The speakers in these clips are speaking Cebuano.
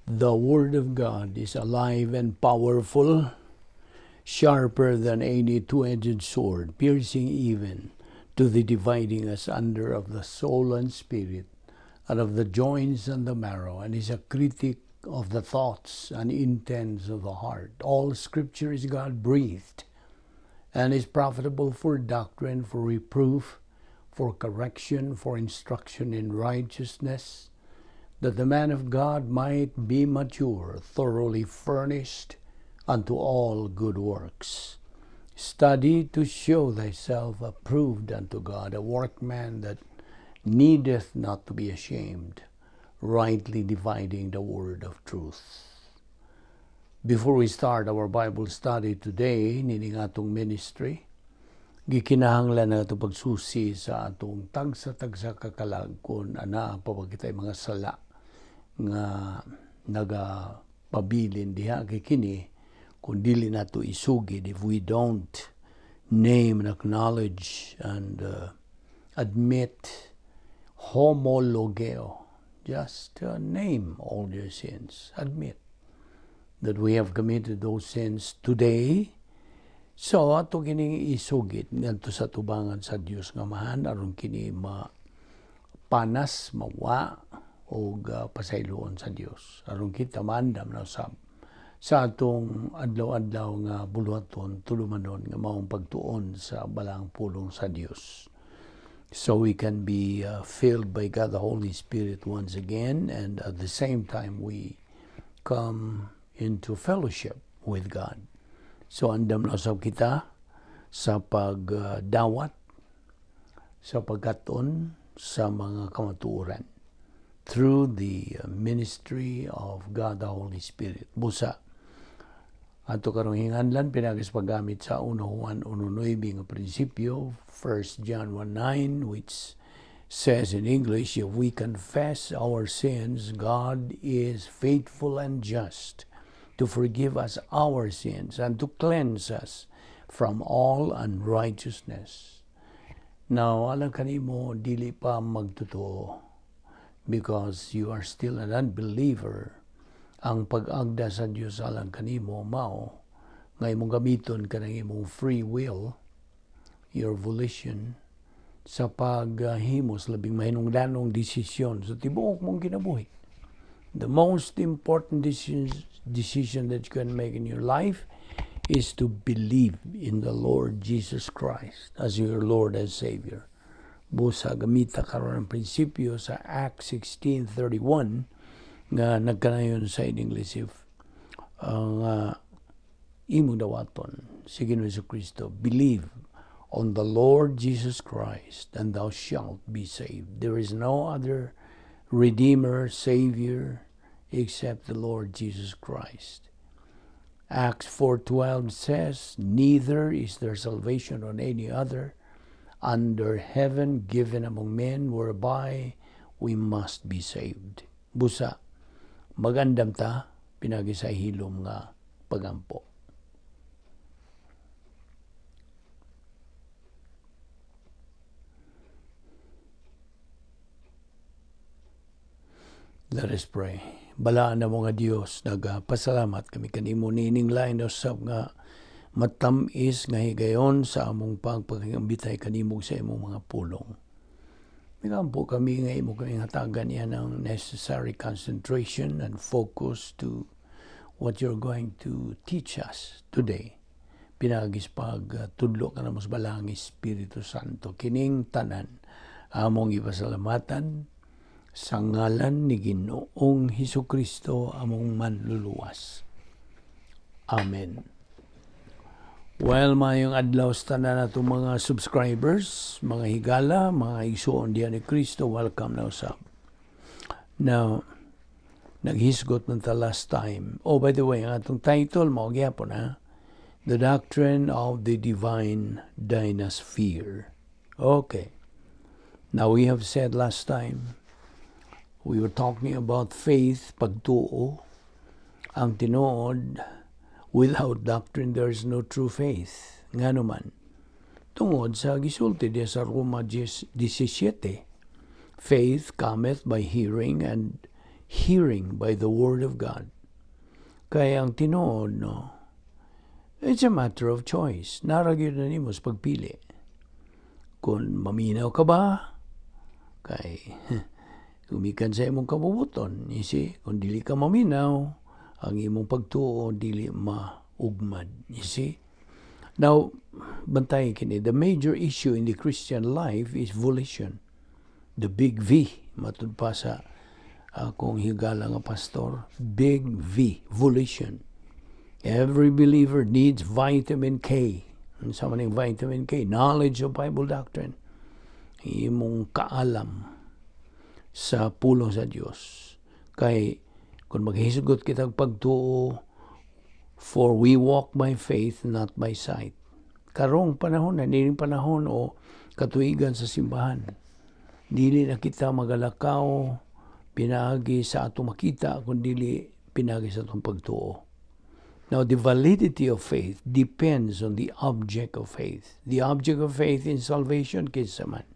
The Word of God is alive and powerful, sharper than any two-edged sword, piercing even to the dividing asunder of the soul and spirit, and of the joints and the marrow, and is a critic of the thoughts and intents of the heart. All Scripture is God-breathed, and is profitable for doctrine, for reproof, for correction, for instruction in righteousness, that the man of God might be mature, thoroughly furnished unto all good works. Study to show thyself approved unto God, a workman that needeth not to be ashamed, rightly dividing the word of truth. Before we start our Bible study today, nining atong ministry, gikinahanglan na ato pagsusi sa atong tagsa-tagsa ka kalag kung ana pa ba kitay mga sala nga nagapabilin diha, kay kini kung dili nato isugid, if we don't name and acknowledge and admit, homologeo, just name all your sins, admit that we have committed those sins today. So ato kining isugid ngadto sa tubangan sa Dios nga Amahan aron kini mapanas, mawa og pasayloon sa Dios aron kita maandam na usab sa atong adlaw-adlaw nga buluhaton, tulumanon nga maong pagtuon sa balaang pulong sa Dios. So we can be filled by God the Holy Spirit once again, and at the same time we come into fellowship with God. So andam na usab kita sa pagdawat, sa pagkaton sa mga kamatuoran through the ministry of God the Holy Spirit. Busa ato karong hinganlan pinaagi sa paggamit sa 1 Juan 1:9 nga prinsipyo, 1 John 1:9, which says in English, "If we confess our sins, God is faithful and just to forgive us our sins and to cleanse us from all unrighteousness." Now, alang kanimo dili pa magtotoo because you are still an unbeliever, ang pag-agda sa Dios alang kanimo mao nga imong gamiton kanang imong free will, your volition, sa paghimos labing mahinungdanong desisyon sa tibuok mong kinabuhi. The most important decision that you can make in your life is to believe in the Lord Jesus Christ as your Lord and Savior. Busa gamita karon ang prinsipyo sa Acts 16:31 nga nagkanayon sa English, if ang imong dawaton si Ginoong Kristo, "Believe on the Lord Jesus Christ and thou shalt be saved." There is no other Redeemer, Savior, except the Lord Jesus Christ. Acts 4:12 says, "Neither is there salvation on any other under heaven given among men whereby we must be saved." Busa magandam ta pinaagi sa hilom nga pagampo. Let us pray. Balaan na mga Dios, nagpasalamat kami kanimo niining lain usab nga matamis nga higayon sa among pagpakigambitay kanimo sa imong mga pulong. Migampo kami nga imo kami hatagan niya ng necessary concentration and focus to what you're going to teach us today. Pinaagi sa pagtudlo ka namo sa Balaang Espiritu Santo. Kining tanan among ipasalamatan sa ngalan ni Ginoong Hesus Kristo, among manluluwas. Amen. Well, mayong adlaw sa tanan natong mga subscribers, mga higala, mga igsuon diha ni Kristo, welcome na usab. Now, naghisgot man ta last time. Oh, by the way, ang atong title mao gyapon ha, The Doctrine of the Divine Dynasphere. Okay. Now, we have said last time, we were talking about faith, pagtuo. Ang tinuod, without doctrine, there is no true faith. Ngano man, tungod sa gisulti diya sa Roma 17, "Faith cometh by hearing and Hearing by the word of God. Kaya ang tinuod, no, it's a matter of choice. Naa ra gyud na nimo sa pagpili. Kung maminaw ka ba, kay gumikan sa imong kabubuton. You see, kung dili ka maminaw, ang imong pagtuo dili maugmad. You see? Now, bantay kini, the major issue in the Christian life is volition. The big V, matud pa sa akong higala nga pastor, big V, volition. Every believer needs vitamin K. Unsa man ning vitamin K? Knowledge of Bible doctrine. Imong kaalam sa pulong sa Dios. Kay kung maghisgot kitag pagtuo, for we walk by faith, not by sight. Karong panahon na, nining panahon o katuigan sa simbahan, dili na kita magalakaw pinaagi sa atong makita, kun dili pinaagi sa atong pagtuo. Now, the validity of faith depends on the object of faith. The object of faith in salvation, kinsa man?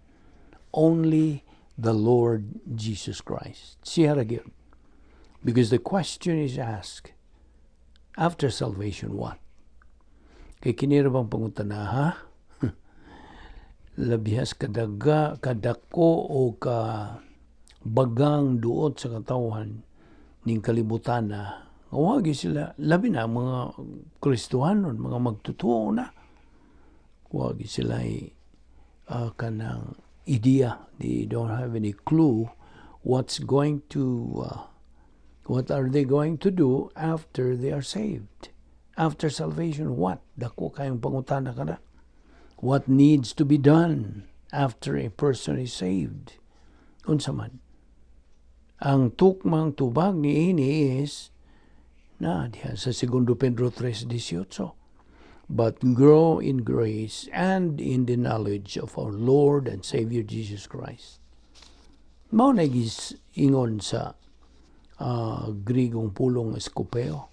Only the Lord Jesus Christ. Siya ra gyud. Because the question is asked, after salvation, what? Kay kini ra bang pangutana, ha? Labihas kadaga, kadako o ka bagang duot sa katawhan ning kalibutan na wagi sila, labi na mga Kristohanon, mga magtutuo na, wagi sila kanang idea. They don't have any clue what are they going to do after they are saved. After salvation, what? Dako kayong pangutana kana. What needs to be done after a person is saved? Unsa man ang tukmang tubag niini is na diha sa Segundo Pedro 3:18. But grow in grace and in the knowledge of our Lord and Savior Jesus Christ. Mao na ingon sa Grigong pulong skopeo.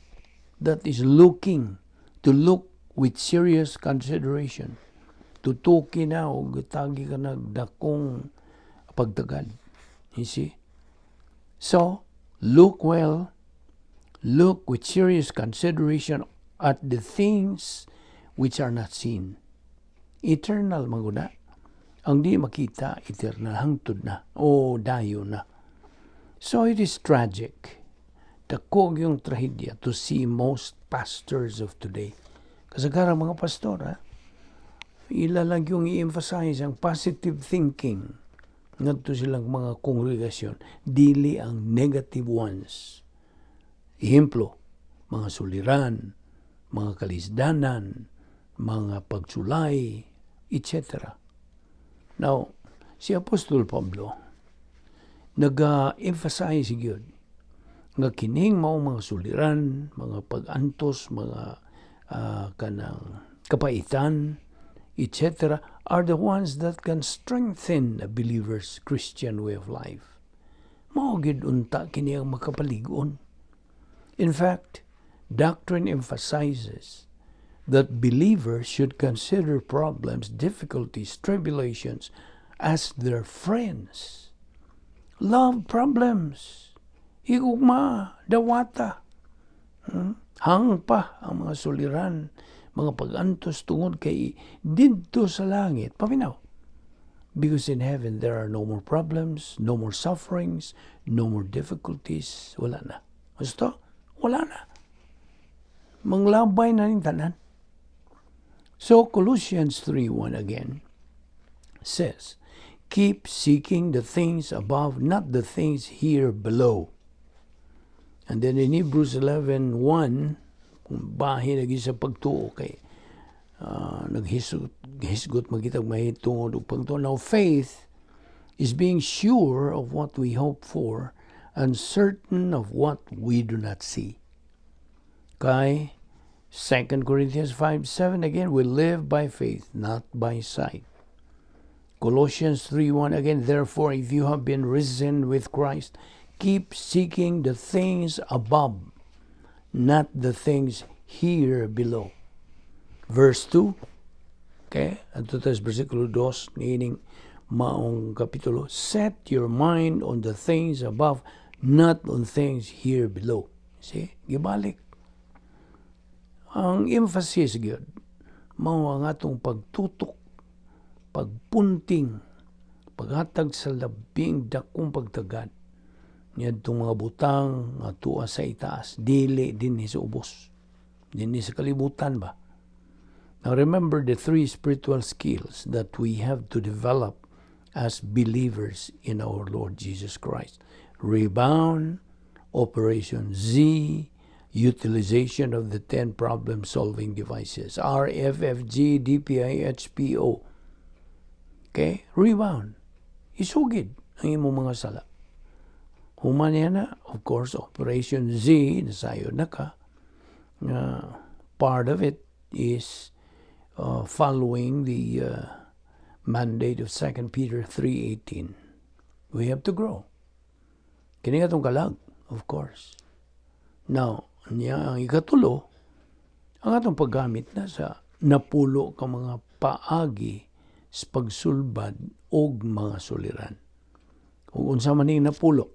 That is looking, to look with serious consideration. Tutuki na o tagi ka nagdakong pagtagad. You see? So, look well, look with serious consideration at the things which are not seen. Eternal maguna. Ang di makita, eternal, hangtod na o dayo na. So it is tragic. Dako yung trahedya to see most pastors of today. Kasagaran mga pastor, ha? Ila lang yung i-emphasize ang positive thinking ngadto silang mga kongregasyon, dili ang negative ones. Ehemplo, mga suliran, mga kalisdanan, mga pagsulay, etc. Now, si Apostol Pablo naga-emphasize gyud nga kining mao mga suliran, mga pag-antos, mga kanang kapaitan, etc., are the ones that can strengthen a believer's Christian way of life. Mao gyud unta kini ang makapalig-on. In fact, doctrine emphasizes that believers should consider problems, difficulties, tribulations as their friends. Love problems. Higugma, dawata. Hangpa ang mga suliran, mga pag-antos tungod kay didto sa langit. Paminaw. Because in heaven there are no more problems, no more sufferings, no more difficulties. Wala na. Gusto? Wala na. Manglabay na ning tanan. So Colossians 3:1 again says, "Keep seeking the things above, not the things here below." And then in Hebrews 11:1, kung bahin lagi sa pagtuo kay naghisgot magitag mahitungod og pagtuo. Now faith is being sure of what we hope for and certain of what we do not see. Kay 2 Corinthians 5:7 again, we live by faith, not by sight. Colossians 3:1 again, therefore, if you have been risen with Christ, keep seeking the things above, not the things here below. Verse 2, okay, adto ta sa versikulo 2 niining maong kapitulo, set your mind on the things above, not on things here below. See? Gibalik. Ang emphasis gyud mao ang atong pagtutok, pagpunting, paghatag sa labing dakong pagtagad niadtong mga butang nga tuwa sa itaas, dili dinhi sa ubos, dinhi sa kalibutan ba. Now remember the three spiritual skills that we have to develop as believers in our Lord Jesus Christ: rebound, Operation Z, utilization of the 10 problem solving devices, R, F, F, G, D, P, I, H, P, O. Okay? Rebound. Isugid ang imong mga sala. Human niya na, of course, Operation Z, nasayod na ka. Part of it is following the mandate of 2 Peter 3:18. We have to grow. Kini atong kalag, of course. Now, niya ang ikatulo, ang atong paggamit na sa napulo ka mga paagi sa pagsulbad og mga suliran. Kung unsa man ning napulo,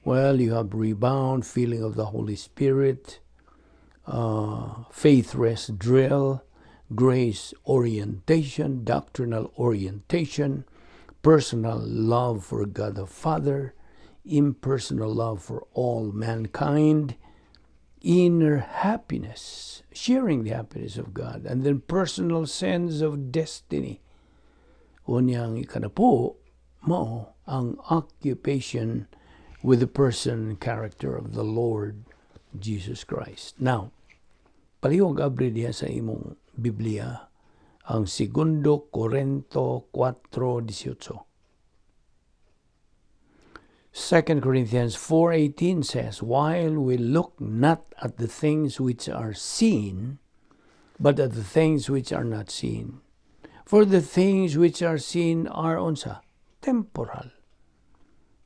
well, you have rebound, feeling of the Holy Spirit, faith rest drill, grace orientation, doctrinal orientation, personal love for God the Father, impersonal love for all mankind, inner happiness, sharing the happiness of God, and then personal sense of destiny. Unya ang ikanapo, mao ang occupation with the person and character of the Lord Jesus Christ. Now, palihog abri diha sa imong Biblia ang Segundo Corinto 4:18. 2 Corinthians 4:18 says, "While we look not at the things which are seen, but at the things which are not seen. For the things which are seen are," unsa? "Temporal."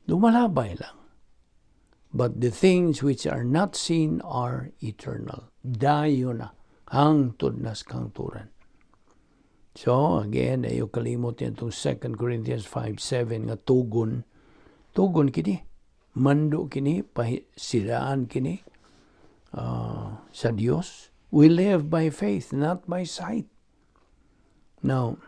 Lumalabay lang. "But the things which are not seen are eternal." Dayo na. Hangtod na sa kahangturan. So, again, ayaw kalimot yan itong 2 Corinthians 5:7 nga tugon. Tugon kini. Mando kini, sidaan kini sa Dios. We live by faith, not by sight. Now,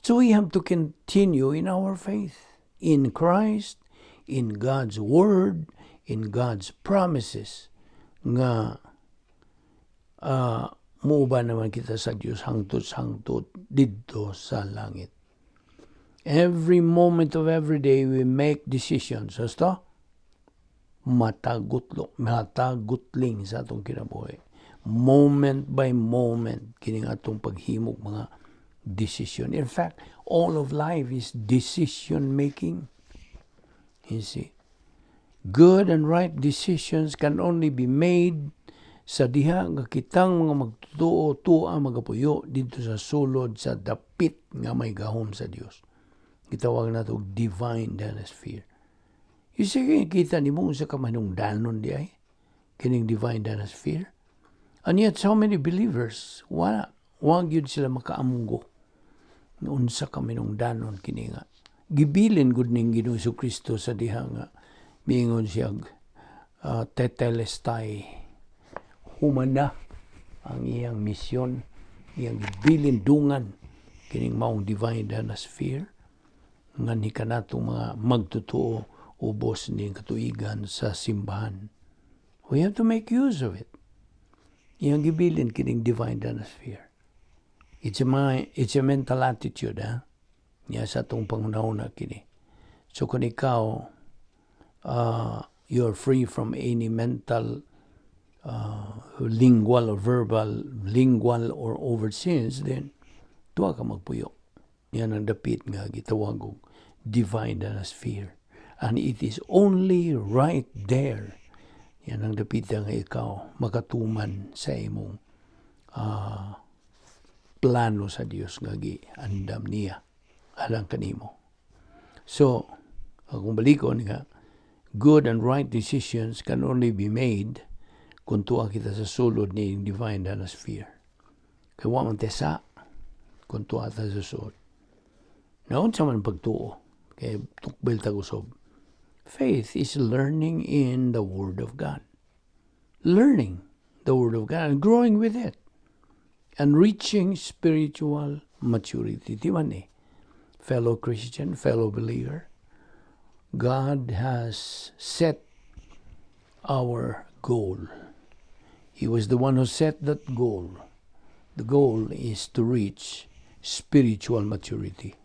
so we have to continue in our faith, in Christ, in God's Word, in God's promises, nga muuban naman kita sa Dios hangtod sa hangtod didto sa langit. Every moment of every day we make decisions. Basta, matagutlo, matagutling sa atong kinabuhi. Moment by moment, kining atong paghimog mga decision. In fact, all of life is decision making. You see? Good and right decisions can only be made sa diha nga kitang mga magtuo tuwa magapuyo didto sa sulod sa dapit nga may gahom sa Dios. Gitawag nato divine danasphere. You see, kita nimo unsa ka manungdanon di ay kining divine danasphere. And yet so many believers, wala wa gyud sila makaamgo unsa ka minungdanon kini nga gibilin gud ning Ginoong Kristo sa diha nga miingon siya, tetelestai, humana ang iyang misyon, iyang gibilin dungan kining maong divine danasphere nga ni kanatong mga magtotoo ubos ning katuigan sa simbahan. We have to make use of it. Iyang gibilin kining divine danasphere. It's a mental attitude, ha? Niya sa atong panghunahuna kini. So kung ikaw, you're free from any mental, lingual or verbal, lingual or overt sins, then tuwa ka magpuyo. Yan ang dapit nga gitawag og divine sphere. And it is only right there. Yan ang dapit nga ikaw makatuman sa imong plano sa Dios nga giandam niya alang kanimo. So, akong balikon nga, good and right decisions can only be made kung tuwa kita sa sulod ni divine sphere. Kay wa man tesa kung tuwa ta sa sulod. Naunsa man pagtuo, kay tukbel ta kusob. Faith is learning in the Word of God. Learning the Word of God and growing with it and reaching spiritual maturity. Di ba ni? Fellow Christian, fellow believer, God has set our goal. He was the one who set that goal. The goal is to reach spiritual maturity.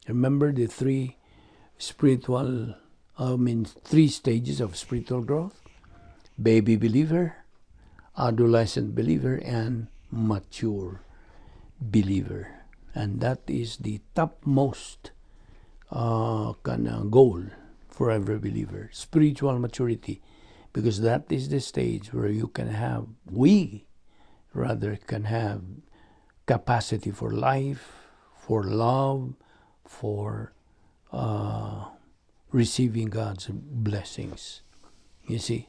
Remember the three spiritual, I mean, three stages of spiritual growth: baby believer, adolescent believer, and mature believer. And that is the topmost kind goal for every believer, spiritual maturity, because that is the stage where you can have, we rather can have capacity for life, for love, for receiving God's blessings. You see?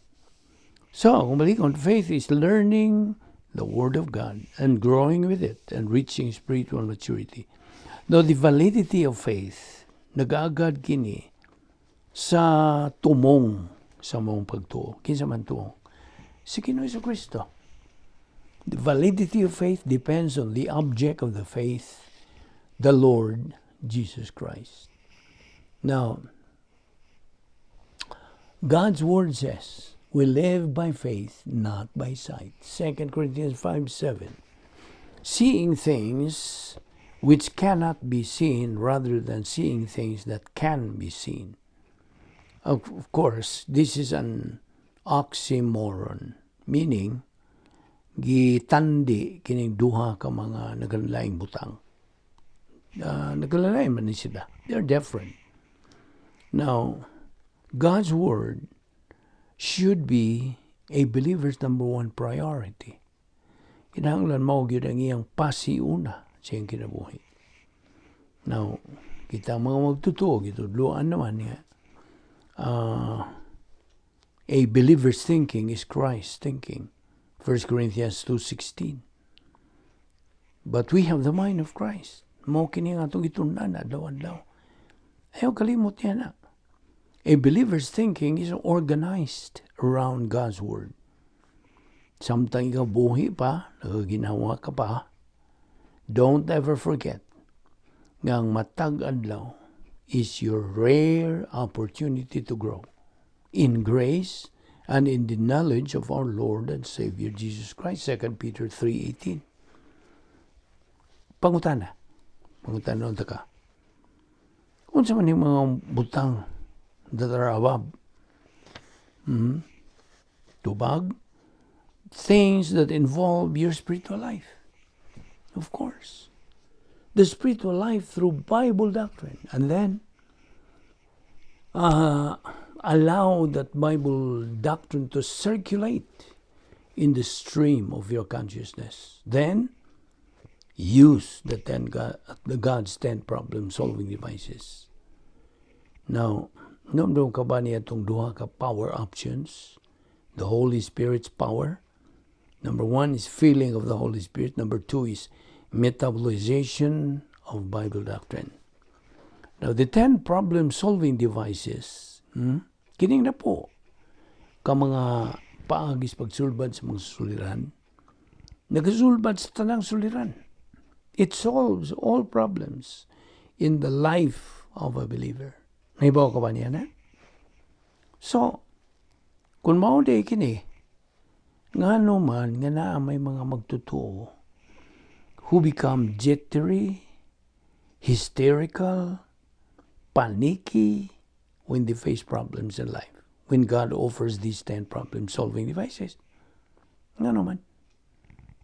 So, kung balikon, faith is learning the Word of God and growing with it and reaching spiritual maturity. Now, the validity of faith, nag-aagad kini sa tumong sa among pagtuo. Kinsa man tuong? Si Ginoong Kristo. The validity of faith depends on the object of the faith, the Lord Jesus Christ. Now, God's Word says, we live by faith, not by sight. 2 Corinthians 5:7. Seeing things which cannot be seen rather than seeing things that can be seen. Of course, this is an oxymoron, meaning gitandi kining duha ka mga nagkalaing butang. Nagkalain man ni sila. They're different. Now, God's Word should be a believer's number one priority. Kinahanglan mao gyud ang iyang pasiuna sa iyang kinabuhi. Now, kita mga magtotoo, gitudloan naman niya, a believer's thinking is Christ's thinking. 1 Corinthians 2:16. But we have the mind of Christ. Mao kini nga atong gitun-an adlaw-adlaw. Ayaw kalimot niya na. A believer's thinking is organized around God's Word. Samtang ikaw buhi pa, nagaginawa ka pa, don't ever forget nga ang matag adlaw is your rare opportunity to grow in grace and in the knowledge of our Lord and Savior Jesus Christ. 2 Peter 3:18. Pangutana. Pangutana unta ka. Unsa man yung mga butang that are above? Tubag? Things that involve your spiritual life. Of course. The spiritual life through Bible doctrine. And then, allow that Bible doctrine to circulate in the stream of your consciousness. Then, use the God's 10 problem-solving devices. Now, hinumdom ka ba niya itong duha ka power options? The Holy Spirit's power. Number one is filling of the Holy Spirit. Number two is metabolization of Bible doctrine. Now, the 10 problem-solving devices, kining na po, ka mga paagis pagsulbad sa mga suliran, nagasulbad sa tanang suliran. It solves all problems in the life of a believer. Nahibaw ka ba niya na? So, kung mao diay kini, ngano man nga naa may mga magtotoo who become jittery, hysterical, panicky when they face problems in life, when God offers these 10 problem-solving devices? Ngano man?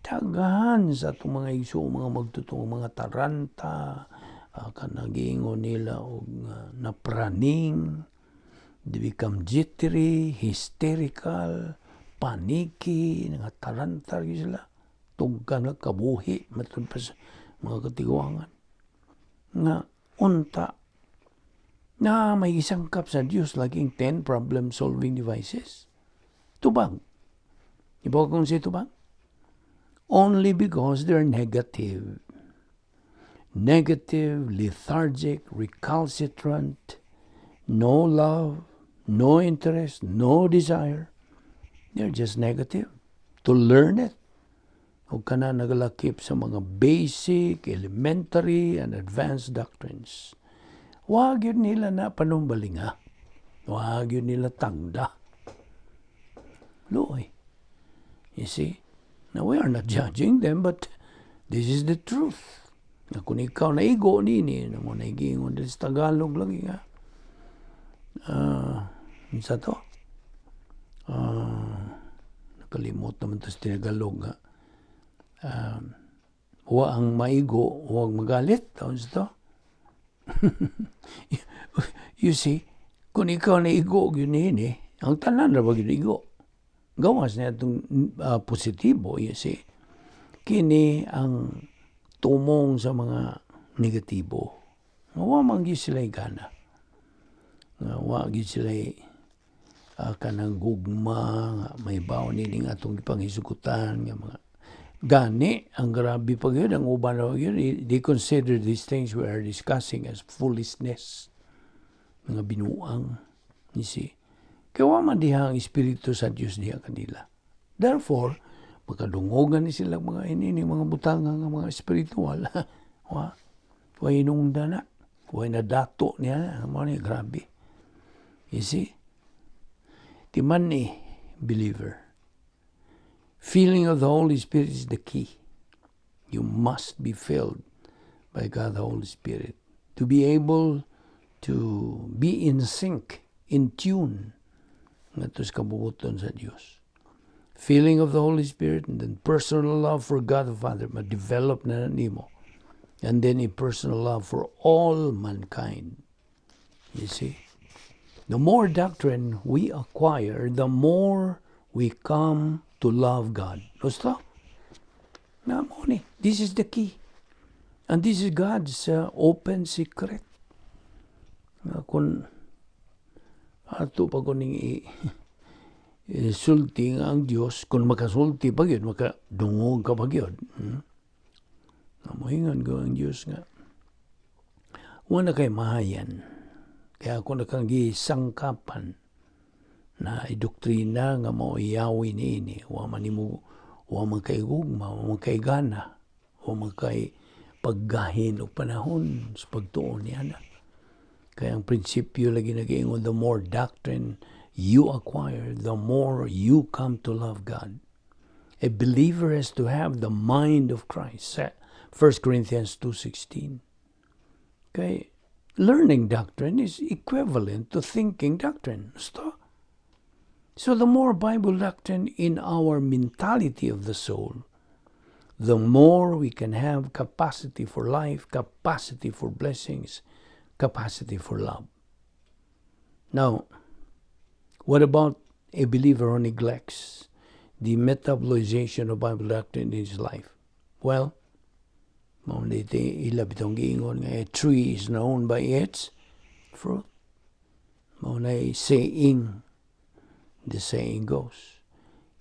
Daghan sa atong mga igsoon, mga magtotoo, mga taranta, kanang giingon nila og napraning, they become jittery, hysterical, panicky, nga taranta gyud sila. Tugka na kabuhi, matud pa sa mga katiguangan. Nga unta na may isangkap sa Dios laging 10 problem-solving devices. Tubag. Ibaw kung si tubag? Only because they're negative. Negative, lethargic, recalcitrant, no love, No interest, no desire. They're just negative. To learn it. O kana nagalakip sa mga basic, elementary, and advanced doctrines. Wa gyud nila na panumbalinga. Wa gyud nila tangda. Luoy. You see? Now, we are not judging them, but this is the truth. Na kung ikaw naigo nini, na mo naigingon din sa Tagalog lang nga. Unsa to? Nakalimot naman to sa Tinagalog nga. Wa ang maigo, huwag magalit. Unsa to? You see, kung ikaw naigo gyud nini, ang tanan ra ba gyud igo? Gawas na itong positibo, you see. Kini ang tumong sa mga negatibo. Nga wa man gyud sila gana. Nga wa gyud sila kanang gugma nga may baon nini nga atong gipanghisgutan nga mga gani. Ang grabe pa gyud ang uban ra gyud, they consider these things we are discussing as foolishness, mga binuang, you see. Kay wa man diha ang espiritu sa Dios diha kanila. Therefore, makadungogan ni sila mga inini mga butanga nga mga espiritual, wa wa hinungda na, wa nadato niya. Mao ni grabe, you see. Timan ni believer, filling of the Holy Spirit is the key. You must be filled by God the Holy Spirit to be able to be in sync, in tune ngadto sa kabubuton sa Dios. Filling of the Holy Spirit and then personal love for God the Father, ma-develop na nimo. And then a personal love for all mankind. You see? The more doctrine we acquire, the more we come to love God. Gusto? Na mo ni. This is the key. And this is God's open secret. Nga kung ato pa kuning sulti nga ang Dios, kung makasulti pa gyud, makadungog ka pa gyud. Nga moingon ko ang Dios nga wala kay mahayan. Kaya ako na kang gisangkapan na doktrina nga mao iyawi niini, wa man nimo, wa man kay gugma, wa man kay gana, wa man kay paggahin og panahon sa pagtuon niya na. Kaya ang prinsipyo lagi nag-iingon, the more doctrine you acquire, the more you come to love God. A believer has to have the mind of Christ. 1 Corinthians 2.16. Okay, learning doctrine is equivalent to thinking doctrine. Stop. So the more Bible doctrine in our mentality of the soul, the more we can have capacity for life, capacity for blessings, capacity for love. Now, what about a believer who neglects the metabolization of Bible doctrine in his life? Well, mao ila bitong giingon nga a tree is known by its fruit. Mao na saying, the saying goes.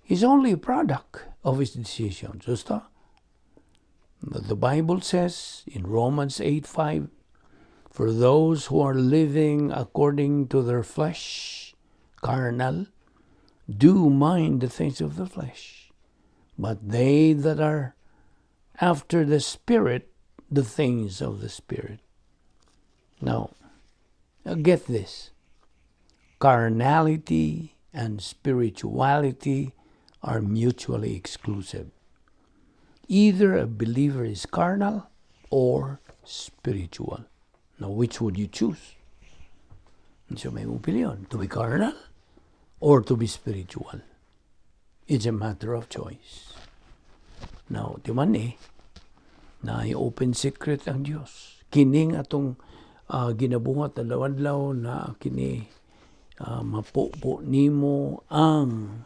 He's only a product of his decisions. Gusto? But the Bible says in Romans 8:5, "For those who are living according to their flesh, carnal, do mind the things of the flesh. But they that are after the Spirit, the things of the Spirit." Now, get this. Carnality and spirituality are mutually exclusive. Either a believer is carnal or spiritual. Now, which would you choose? So may mong pilion, to be carnal or to be spiritual. It's a matter of choice. Now, di man eh, na open secret ang Diyos. Kining atong ginabuhat adlaw-adlaw na kini mapupo nimo ang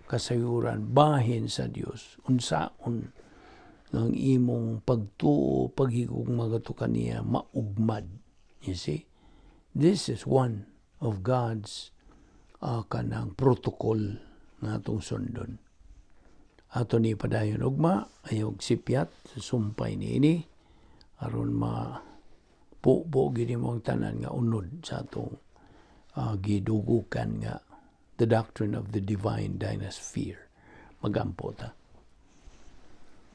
kasayuran bahin sa Dios, unsaon ng imong pagtuo, paghigugma ngadto kaniya maugmad. You see, this is one of God's kanang protocol nga atong sundon. Ato ni padayon ugma ayog sipyat sa sumpay niini aron ma pupo gid mo ang tanan nga unod sa atong Gidugukan nga the doctrine of the divine dynasphere. Magampo ta.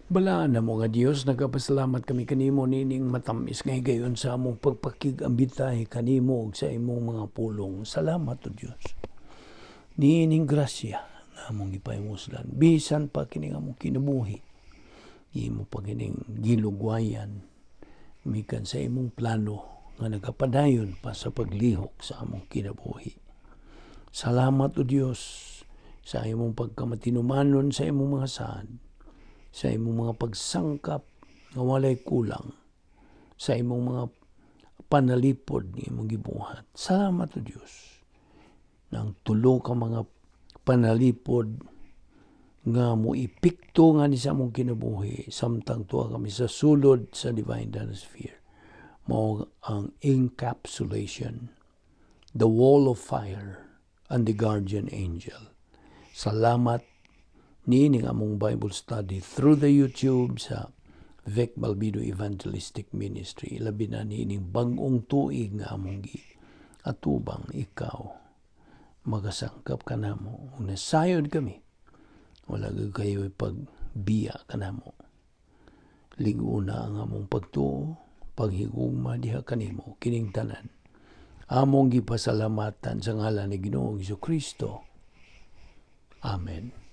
Balaan namo nga Dios, nagapasalamat kami kanimo nining matamis nga higayon sa among pagpakig-ambitahe kanimo ug sa imong mga pulong. Salamat, O Dios. Niining grasya nga among gipahimuslan, bisan pa kining among kinabuhi, imo pa kining gilugwayan mikan sa imong plano nga nagapadayon pa sa paglihok sa among kinabuhi. Salamat, O Dios, sa imong pagkamatinumanon sa imong mga saad, sa imong mga pagsangkap nga walay kulang, sa imong mga panalipod nga imong gibuhat. Salamat, O Dios, nang tulo ka mga panalipod nga mo epekto nga ni sa among kinabuhi samtang tuwa kami sa sulod sa divine dynasphere mao ang encapsulation, the wall of fire, and the guardian angel. Salamat niining among Bible study through the YouTube sa Vic Balbido Evangelistic Ministry. Ilabi na niining bag-ong tuig nga among gi atubang, ikaw magasangkap kanamo. Ug nasayod kami, wala gud kayo pagbiya kanamo. Lig-ona ang among pagtuo, paghigugma diha kanimo. Kining tanan among gipasalamatan sa ngalan ni Ginoong Kristo. Amen.